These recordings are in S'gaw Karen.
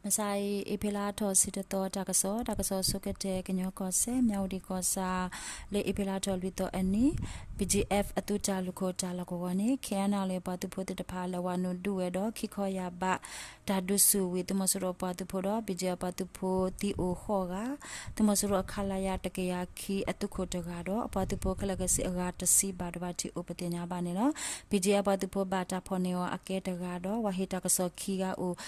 မုၢ်ဆါအံၤ အ့ဖြ့လါထီၣ်ဆံတသီ တၢ်ကစီၣ်, တၢ်ကစီၣ်အဆိကတၢၢ် ကညီကီၢ်စဲၣ် မၠၣ်ဝတံၣ်ကီၢ်ဆၣ်, လၢအ့ဖြ့လါထီၣ်လွံၢ်သီအနံၤ, B G F အသုးတၢ်လုၢ်ခိၣ်တၢ်လီၢ်ကဝီၤန့ၣ် K N L A ပှၤသုးဖိသ့ၣ်တဖၣ် လဲၤဝးနုာ်ဒုးဝဲဒီး ခံခီယာ်ဘး တၢ်ဒုးဆူၣ်ဝံၤ သုးမီၤစိရိၤပှၤသုးဖိဒီး B G F ပှၤသုးဖိသံအိၣ်ဃိးဂၤ, သုးမီၤစိရိၤအ ခလရ တကယၤခံ အသုးခိၣ်တဂၤဒီး အပှၤသုးဖိခဲလၢာ်ခဲဆ့အဂၤတဆံ ဘၣ်ဒိဘၣ်ထံးအိၣ်ပသ့ၣ်ညါဘၣ်န့ၣ်လီၤ. B G F ပှၤသုးဖိဘၣ်တၢ်ဖီၣ်န့ၢ်အီၤအကဲတဂၤဒီး ဝၤဟ့ၣ်တၢ်ကစီၣ်ခံဂၤအိၣ်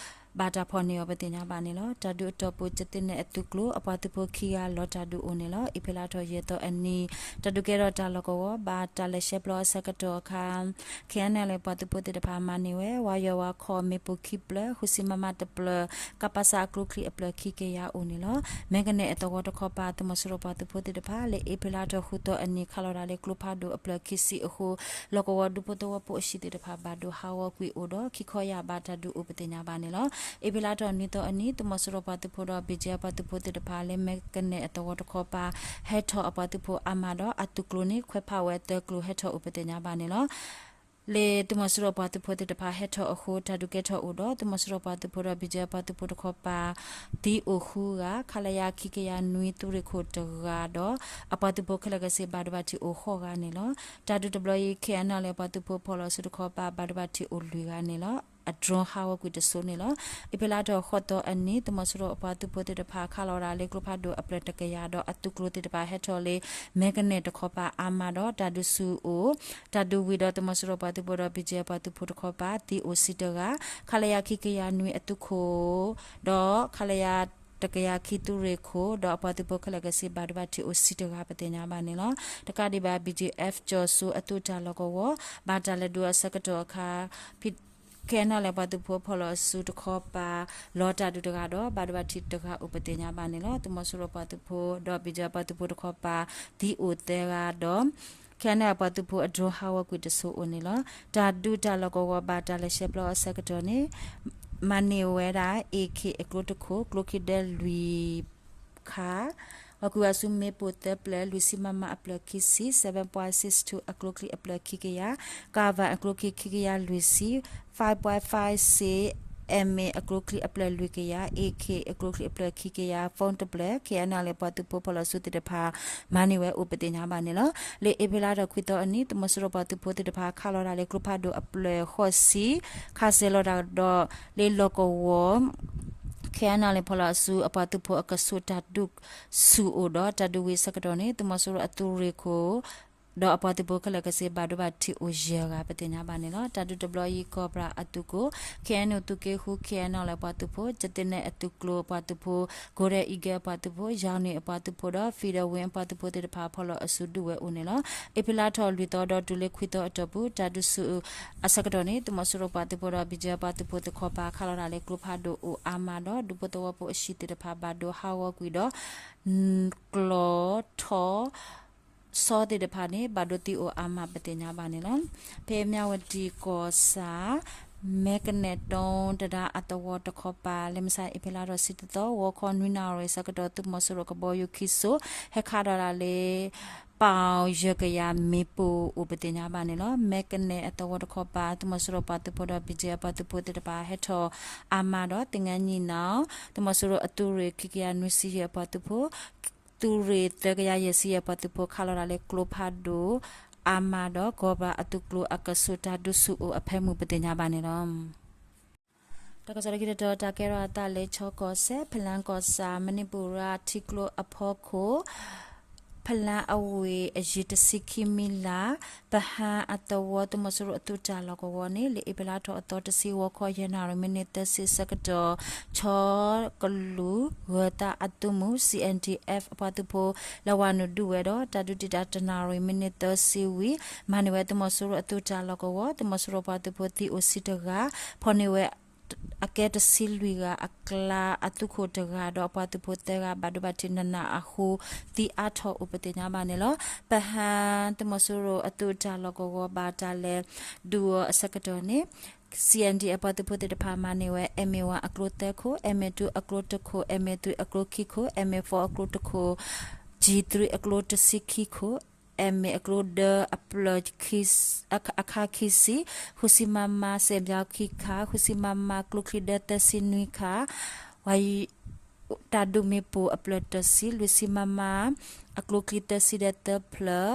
ဘၣ်တၢ်ဖီၣ်န့ၢ်အီၤပသ့ၣ်ညါဘၣ်န့ၣ်လီၤ. တၢ်ဒုးအတီၢ်ပူၤ ကသ့ၣ်နဲၣ်အသုးကျိၤ အပှၤသုးဖိခံဂၤလီၤတၢ်ဒုးအိၣ်န့ၣ်လီၤ. အ့ဖြ့လါထီၣ်ယဲၢ်သီအနံၤ တၢ်ဒုးကဲထီၣ်တၢ်လီၢ်ကဝီၤ ဘၣ်တၢ်လဲၤရှဲပျီအဆၢကတီၢ်အခါ K N L A ပှၤသုးဖိသ့ၣ်တဖၣ်မၤန့ၢ်ဝဲ ဝါယီၤဝါခီၣ်မ့ၣ်ပိၢ်ခံဖျၢၣ် ဃုဆံ မမ တဖျၢၣ် ကပစ အကျိချံအဖျၢၣ်ခံကယၤအိၣ်န့ၣ်လီၤ. မဲကနဲၣ်အသဝီတခီပၤ သုးမီၤစိရိၤပှၤသုးဖိသ့ၣ်တဖၣ် လၢအ့ဖြ့လါထီၣ်ဃုသီအနံၤ ခးလီၤတၢ်လၢကျိဖးဒိၣ်အဖျၢၣ်ခံဆံအဃိ လီၢ်ကဝီၤဒူဖိသဝီဖိအဟံၣ်သ့ၣ်တဖၣ် ဘၣ်ဒိဟးဂီၤကွံာ်အိၣ်ဒီး ခံခီယာ်ဘးတၢ်ဒုးအိၣ်ပသ့ၣ်ညါဘၣ်န့ၣ်လီၤ. အ့ဖြ့လါထီၣ်နွံသီအနံၤ သုးမီၤစိရိၤပှၤသုးဖိဒီး ဘံၣ်ကၠဲၣ်ပှၤသုးဖိသ့ၣ်တဖၣ် လၢမဲကနဲၣ်အသဝီတခီပၤ ဟဲထီၣ်အပှၤသုးဖိအါမးဒီး အသုးကျိၤန့ၣ် ခွဲးဖးဝဲသၢကျိၤ ဟဲထီၣ်အိၣ်ပသ့ၣ်ညါဘၣ်န့ၣ်လီၤ. လၢသုးမီၤစိရိၤပှၤသုးဖိသ့ၣ်တဖၣ်ဟဲထီၣ်အဃိ တၢ်ဒုးကဲထီၣ်အိၣ်ဒီး သုးမီၤစိရိၤပှၤသုးဖိဒီး ဘံၣ်ကၠဲၣ်ပှၤသုးဖိတခီပၤ သံအိၣ်ဃုဂၤ, ခလရ ခံကယၤနွံ သုးရ့ၣ်ခိၣ်တဂၤဒီး အပှၤသုးဖိခဲလၢာ်ခဲဆ့ ဘၣ်ဒိဘၣ်ထံးအိၣ်ဃိးဂၤန့ၣ်လီၤ. တၢ်ဒုးတဘျီအံၤ K N L A ပှၤသုးဖိဖီၣ်လီၤစုတခီပၤ ဘၣ်ဒိဘၣ်ထံးအိၣ်လွံၢ်ဂၤန့ၣ်လီၤ. အ drone ဟးဂီၤကွံာ်တစိၤန့ၣ်လီၤ. အ့ဖြ့လါထီၣ်ဃိးသီအနံၤ သုးမီၤစိရိၤအပှၤသုးဖိသ့ၣ်တဖၣ် ခးလီၤဒၣ်လၢကျိဖးဒိၣ်အဖျၢၣ်တကယၤဒီး အသုးကျိၤသ့ၣ်တဖၣ်ဟဲထီၣ်လၢ မဲကနဲၣ်တခီပၤအါမးဒီး တၢ်ဒုးဆူၣ်အိၣ် တၢ်ဒုးဝံၤဒီး သုးမီၤစိရိၤပှၤသုးဖိဒီး ဘံၣ်ကၠဲၣ်ပှၤသုးဖိတခီပၤ သံအိၣ်ဆံတဂၤ, ခလရ ခံကယၤနွံ အသုးခိၣ် ဒီး ခလရ တကယၤခံ သုးရ့ၣ်ခိၣ် ဒီးအပှၤသုးဖိခဲလၢာ်ခဲဆ့ ဘၣ်ဒိဘၣ်ထံးအိၣ်ဆံတဂၤပသ့ၣ်ညါဘၣ်န့ၣ်လီၤ. တကးဒံးဘၣ် ဘံၣ်ကၠဲၣ် ကၠီၤစိအသုးတၢ်လီၢ်ကဝီၤ ဘၣ်တၢ်လဲၤဒုးအဆၢကတီၢ်အခါ K N L A ပှၤသုးဖိဖီၣ်လီၤစုတခီပၤ လီၤတၢ်ဒုးတဂၤဒီး ဘၣ်ဒိဘၣ်ထံးတဂၤအိၣ်ပသ့ၣ်ညါဘၣ်န့ၣ်လီၤ. သုးမီၤစိရိၤပှၤသုးဖိဒီး ဘံၣ်ကၠဲၣ်ပှၤသုးဖိတခီပၤ သံအိၣ်သၢဂၤဒီး K N L A ပှၤသုးဖိအ drone ဟးဂီၤကွံာ်တစိၤအိၣ်န့ၣ်လီၤ. တၢ်ဒုးတၢ်လီၢ်ကဝီၤ ဘၣ်တၢ်လဲၤရှဲပျီအဆၢကတီၢ်န့ၣ် မၤန့ၢ်ဝဲဒၣ် A K အကျိတခိၣ်, ကျိခံဒၢလွံၢ်ခါ, ဟီၣ်ကွံာ်ဝဲဆူမ့ၣ်ပိၢ်သၢဖျၢၣ်, လွံၢ်ဆံ မမ အဖျၢၣ်ခံဆံ, seven point six two အကျိချံအဖျၢၣ်ခံကယၤ, ကၣ်ဘၣ်အကျိချံခံကယၤလွံၢ်ဆံ, five point five six M A အကျိချံအဖျၢၣ်လွံၢ်ကယၤ, A K အကျိချံအဖျၢၣ်ခံကယၤ, phone တဖျၢၣ် K N L A ပှၤသုးဖိဖီၣ်လီၤစုသ့ၣ်တဖၣ် မၤန့ၢ်ဝဲအိၣ်ပသ့ၣ်ညါဘၣ်န့ၣ်လီၤ. လၢအ့ဖြ့လါထီၣ်ခွံသီအနံၤ သုးမီၤစိရိၤပှၤသုးဖိသ့ၣ်တဖၣ် ခးလီၤဒၣ်လၢကျိဖးဒိၣ်အဖျၢၣ်ဃိးဆံ, ခးစဲးလီၤတၢ်ဒီး လၢလီၢ်ကဝီၤ K N L A ဖီၣ်လီၤအစုအပှၤသုးဖိအကဆူး တၢ်ဒုးဆူၣ်အိၣ်ဒီး တၢ်ဒုးဝံၤအဆၢကတီၢ်န့ၣ် သုးမီၤစိရိၤအသုးရ့ၣ်ခိၣ် ဒီးအပှၤသုးဖိခဲလၢာ်ခဲဆ့ ဘၣ်ဒိဘၣ်ထံးအိၣ်ယဲၢ်ဂၤ ပသ့ၣ်ညါဘၣ်န့ၣ်လီၤ. တၢ်ဒုးတဘျီအံၤ ကီၢ်ပြၣ်အသုးကိၣ် K N U သုးက့ဃု K N L A ပှၤသုးဖိ, ကသ့ၣ်နဲၣ်အသုးကျိၤအပှၤသုးဖိ, Golden Eagle အပှၤသုးဖိ, ယၣ်နံၣ်အပှၤသုးဖိဒီး Federal Wing အပှၤသုးဖိသ့ၣ်တဖၣ် ဖီၣ်လီၤအစုဒုးဝဲအိၣ်န့ၣ်လီၤ. အ့ဖြ့လါထီၣ်လွံၢ်သီဒီးတုၤလၢခွံသီအတီၢ်ပူၤ တၢ်ဒုးဆူၣ်အဆၢကတီၢ်န့ၣ် သုးမီၤစိရိၤပှၤသုးဖိဒီး ဘံၣ်ကၠဲၣ်ပှၤသုးဖိတခီပၤ ခးလီၤဒၣ်လၢကျိဖးဒိၣ်အိၣ်အါမးဒီး ဒူဖိသဝီဖိအဟံၣ်သ့ၣ်တဖၣ် ဘၣ်ဒိဟးဂီၤကွံာ်ဒီး ကျီထီၣ် ဆီသ့ၣ်တဖၣ်န့ၣ် ဘၣ်ဒိသံအိၣ်အါမး ပသ့ၣ်ညါဘၣ်န့ၣ်လီၤ. ဖဲမၠၣ်ဝတံၣ်ကီၢ်ဆၣ် မဲကနဲၣ်တီတဒါအသဝီတခီပၤ လၢမုၢ်ဆါအ့ဖြ့လါထီၣ်ဆံတသီ ဂီၤခီနွံနၣ်ရံၣ်ဆၢကတီၢ် သုးမီၤစိရိၤကဘီယူၤခံစိၤ ဟဲခးဒီးဒၣ်လၢ ပီၣ်ယဲၢ်ကယၤမ့ၣ်ပိၢ်အိၣ်ပသ့ၣ်ညါဘၣ်န့ၣ်လီၤ. မဲကနဲၣ်အသဝီတခီပၤ သုးမီၤစိရိၤပှၤသုးဖိဒီး ဘံၣ်ကၠဲၣ်ပှၤသုးဖိသ့ၣ်တဖၣ် ဟဲထီၣ်အါမးဒီး သင်္ဃန်းညီနောင် သုးမီၤစိရိၤအသုးရ့ၣ်ခံကယၤနွံဆံယဲၢ်အပှၤသုးဖိ သုးရ့ၣ်သၢကယၤယဲၢ်ဆံယဲၢ်အပှၤသုးဖိ ခးလီၤဒၣ်လၢကျိဖးဒိၣ်အါမးဒီး ကီၢ်ပြၣ်အသုးကျိၤအကဆူး တၢ်ဒုးဆူၣ်အိၣ်အဖၢမုၢ် ပသ့ၣ်ညါဘၣ်န့ၣ်လီၤ. တၢ်ကစီၣ်လၢခံတတီၤ တၢ်ကဲထီၣ်အသးလၢ ခၠ့ၣ်ကီၢ်စဲၣ် ဖလါကီၢ်ဆၣ် မနံပူရ်ထံကျိအဖီခိၣ် ဖလါအဝ့ၢ်အယံၤတဆံခံမံလၤ ပဟါအသဝီ သုးမီၤစိရိၤအသုးတၢ်လီၢ်ကဝီၤန့ၣ် လၢအ့ဖြ့လါထီၣ်အသီတဆံ ဂီၤခီယဲၢ်နၣ်ရံၣ် မံးနံးသၢဆံဆၢကတီၢ် ခၠ့ၣ်ကလူး ဂၢၤသးအသုးမုၢ် C N D F အပှၤသုးဖိ လဲၤဝးနုာ်ဒုးဝဲဒီး တၢ်ဒုးတံာ်တာ်တနၣ်ရံၣ် မံးနံးသၢဆံဝံၤ မၤန့ၢ်ဝဲသုးမီၤစိရိၤအသုးတၢ်လီၢ်ကဝီၤ သုးမီၤစိရိၤပှၤသုးဖိသံအိၣ်ဆံတဂၤ ဖီၣ်န့ၢ်ဝဲ အကဲတဆံလွံၢ်ဂၤအကျါ အသုးခိၣ်တဂၤဒီး အပှၤသုးဖိသၢဂၤ ဘၣ်ဒိဘၣ်ထံးနးနးအဃိ သံအါထီၣ်အိၣ်ပသ့ၣ်ညါဘၣ်န့ၣ်လီၤ. ပဟါ သုးမီၤစိရိၤအသုးတၢ်လီၢ်ကဝီၤ ဘၣ်တၢ်လဲၤဒုးအီၤအဆၢကတီၢ်န့ၣ် C N D F အပှၤသုးဖိသ့ၣ်တဖၣ်မၤန့ၢ်ဝဲ M A one အကျိသၢခိၣ်, M A two အကျိတခိၣ်, M A three အကျိခံခိၣ်, M A four အကျိတခိၣ်, G three အကျိတဆံခံခိၣ်, M A အကျိဒၢအဖျၢၣ် အခါခံဆံ, ဃုဆံ MM စဲးဘျီခံခါ, ဃုဆံ MM ကျိချံဒၢသၢဆံနွံခါ, ပှၤ တၢ်ဒုးမ့ၣ်ပိၢ်အပျၢၢ်တဆံ လွံၢ်ဆံ MM အကျိချံသၢဆံဒီးသၢဖျၢၣ်,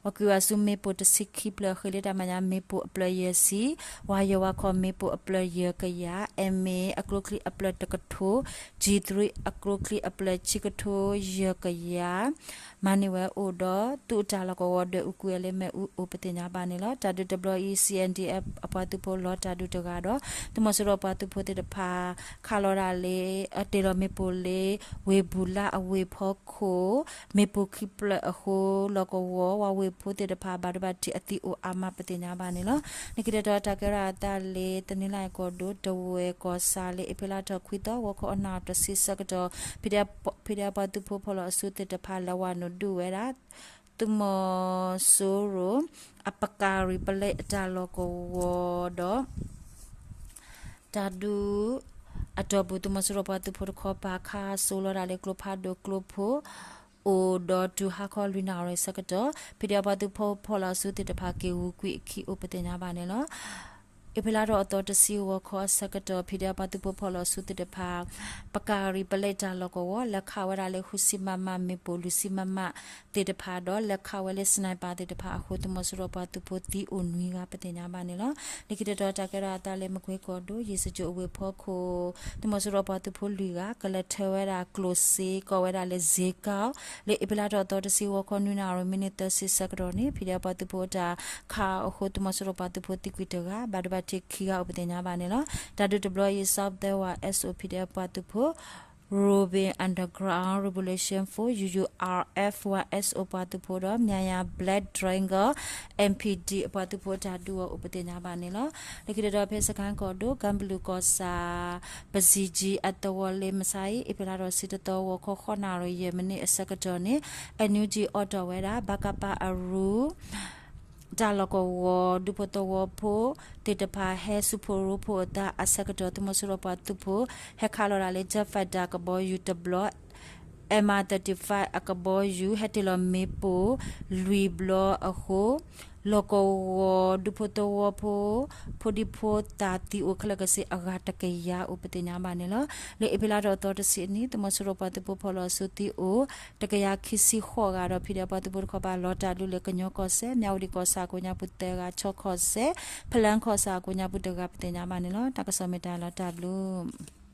ပှၤကွံာ်ဝဲဆူမ့ၣ်ပိၢ်တဆံခံဖျၢၣ် ဃ့လၢတၢ်မဲာ်ညါမ့ၣ်ပိၢ်အပျၢၢ်ယဲၢ်ဆံ, ဝါယွၤဝါခီမ့ၣ်ပိၢ်အပျၢၢ်ယဲၢ်ကယၤ, MA အကျိချံအပျၢၢ်တကထိ, G three အကျိချံအပျၢၢ်ဆံကထိယဲၢ်ကယၤ မၤန့ၢ်ဝဲအိၣ်ဒီး သုးအတၢ်လီၢ်ကဝီၤဒီး အူကွံာ်ဝဲလၢမ့ၣ်အူအိၣ်ပသ့ၣ်ညါဘၣ်န့ၣ်လီၤ. တၢ်ဒုးတဘျီအံၤ CNDF အပှၤသုးဖိလီၤတၢ်ဒုးတဂၤဒီး သုးမီၤစိရိၤပှၤသုးဖိသ့ၣ်တဖၣ် ခးလီၤဒၣ်လၢ အတ့ၢ်လီၤမ့ၣ်ပိၢ်လၢ ဝ့ၢ်ဘူၣ်လါအဝ့ၢ်ဖီခိၣ် မ့ၣ်ပိၢ်ခံဖျၢၣ်အဃိ လီၢ်ကဝီၤ ဝါဝ့ၢ်ဖိသ့ၣ်တဖၣ် ဘၣ်ဒိဘၣ်ထံးအသံအိၣ်အါမးပသ့ၣ်ညါဘၣ်န့ၣ်လီၤ. လၢခံတတီၤတၢ်ကဲထီၣ်အသးလၢ တနီသရံၣ်ကီၢ်ဒိၣ် တဝဲၢ်ကီၢ်ဆၣ်လၢ အ့ဖြ့လါထီၣ်ခွံသီ ဂီၤခီအနၣ်ရံၣ်တဆံဆၢကတီၢ် ဖံးဒဲး ဖံးဒဲးပှၤသုးဖိဖီၣ်လီၤအစုသ့ၣ်တဖၣ် လဲၤဝးနုာ်ဒုးဝဲဒၣ် သုးမီၤစိရိၤ အပကၣ်ရံၣ်ပလဲအတၢ်လီၢ်ကဝီၤဒီး တၢ်ဒုးအတီၢ်ပူၤ သုးမီၤစိရိၤပှၤသုးဖိတခီပၤ ခးစိလီၤဒၣ်လၢကျိဖးဒိၣ်ကျိဖိ အိၣ်ဒီးတုၤဟါခီလွံၢ်နၣ်ရံၣ်ဆၢကတီၢ် ဖံးဒဲးပှၤသုးဖိဖီၣ်လီၤအစုသ့ၣ်တဖၣ် က့ၤဂုာ်ကွံာ်အခံအိၣ်ပသ့ၣ်ညါဘၣ်န့ၣ်လီၤ. အ့ဖြ့လါထီၣ်အသီတဆံဂီၤခီအဆၢကတီၢ် ဖံးဒဲးပှၤသုးဖိဖီၣ်လီၤအစုသ့ၣ်တဖၣ် ပကၣ်ရံၣ်ပလဲတၢ်လီၢ်ကဝီၤ လဲၤခးဝဲဒၣ်လၢဃုဆံ MM မ့ၣ်ပိၢ် လွံၢ်ဆံ MM သ့ၣ်တဖၣ်ဒီး လဲၤခးဝဲလၢ sniper သ့ၣ်တဖၣ်အဃိ သုးမီၤစိရိၤပှၤသုးဖိသံအိၣ်နွံဂၤပသ့ၣ်ညါဘၣ်န့ၣ်လီၤ. လၢခံတတီၤတၢ်ကဲထီၣ်အသးလၢ မကွ့ကီၢ်ဒိၣ် ယ့ၣ်စကၠိၣ်အဝ့ၢ်ဖီခိၣ် သုးမီၤစိရိၤပှၤသုးဖိလွံၢ်ဂၤ ကလဲၤထၢဝဲဒၣ်ကျိၣ်စ့ ကိးဝဲဒၣ်လၢ စ့ကီၢ် လၢအ့ဖြ့လါထီၣ်အသီတဆံဂီၤခီနွံနၣ်ရံၣ် မံးနံးသၢဆံဆၢကတီၢ်န့ၣ် ဖံးဒဲးပှၤသုးဖိအတၢ်ခးအဃိ သုးမီၤစိရိၤပှၤသုးဖိသံကွံာ်တဂၤ ဘၣ်ဒိဘၣ်ထံးခံဂၤအိၣ်ပသ့ၣ်ညါဘၣ်န့ၣ်လီၤ. တၢ်ဒုးတဘျီအံၤ Southern War SO ဖံးဒဲးပှၤသုးဖိ Robin Underground Revolution Force UURF War SO ပှၤသုးဖိဒီး Myanmar Black Dragon MPD အပှၤသုးဖိတၢ်ဒုးအီၤအိၣ်ပသ့ၣ်ညါဘၣ်န့ၣ်လီၤ. လၢခံတတီၤဖဲစကဲၣ်ကီၢ်ဒိၣ် ကၣ်ဘလူးကီၢ်ဆၣ် ပစံးကၠံအသဝီလၢမဆါအံၤ အ့ဖြ့လါထီၣ်တဆံတသီဂီၤခီ ဃိးနၣ်ရံၣ်ယဲၢ်မံးနံးအဆၢကတီၢ်န့ၣ် NUG အိးထီၣ်ဝဲဒၣ် ဘၣ်ကးပၣ်အရူ တၢ်လီၢ်ကဝီၤ ဒူဖိသဝီဖိသ့ၣ်တဖၣ် ဟဲဆူၣ်ဖှိၣ်ရိဖှိၣ်အသးအဆၢကတီၢ် သုးမီၤစိရိၤပှၤသုးဖိ ဟဲခးလီၤဒၣ်လၢ jet fighter ကဘီယူၤတဘျီ MI thirty-five အကဘီယူၤ ဟဲတ့ၢ်လီၤမ့ၣ်ပိၢ်လွံၢ်ဘျီအဃိ လီၢ်ကဝီၤ ဒူဖိသဝီဖိ ဖိဒံဖိသၣ်သံအိၣ်ခဲလၢာ်ခဲဆ့အဂၤတကယၤအိၣ်ပသ့ၣ်ညါဘၣ်န့ၣ်လီၤ. လၢအ့ဖြ့လါထီၣ်အသီတဆံအနံၤ သုးမီၤစိရိၤပှၤသုးဖိဖီၣ်လီၤအစုသံအိၣ် တကယၤခံဆံဃိးဂၤဒီး ဖံးဒဲးပှၤသုးဖိတခီပၤ လီၤတၢ်ဒုးလၢကညီကီၢ်စဲၣ် မၠၣ်ဝတံၣ်ကီၢ်ဆၣ်အကိးညါပူၤသၢဂၤ ခၠ့ၣ်ကီၢ်စဲၣ် ဖလၢကီၢ်ဆၣ်အကိးညါပူၤတဂၤပသ့ၣ်ညါဘၣ်န့ၣ်လီၤ. တၢ်ကစီၣ်မ့ၢ်တၢ်လီၤတၢ်ဘျုး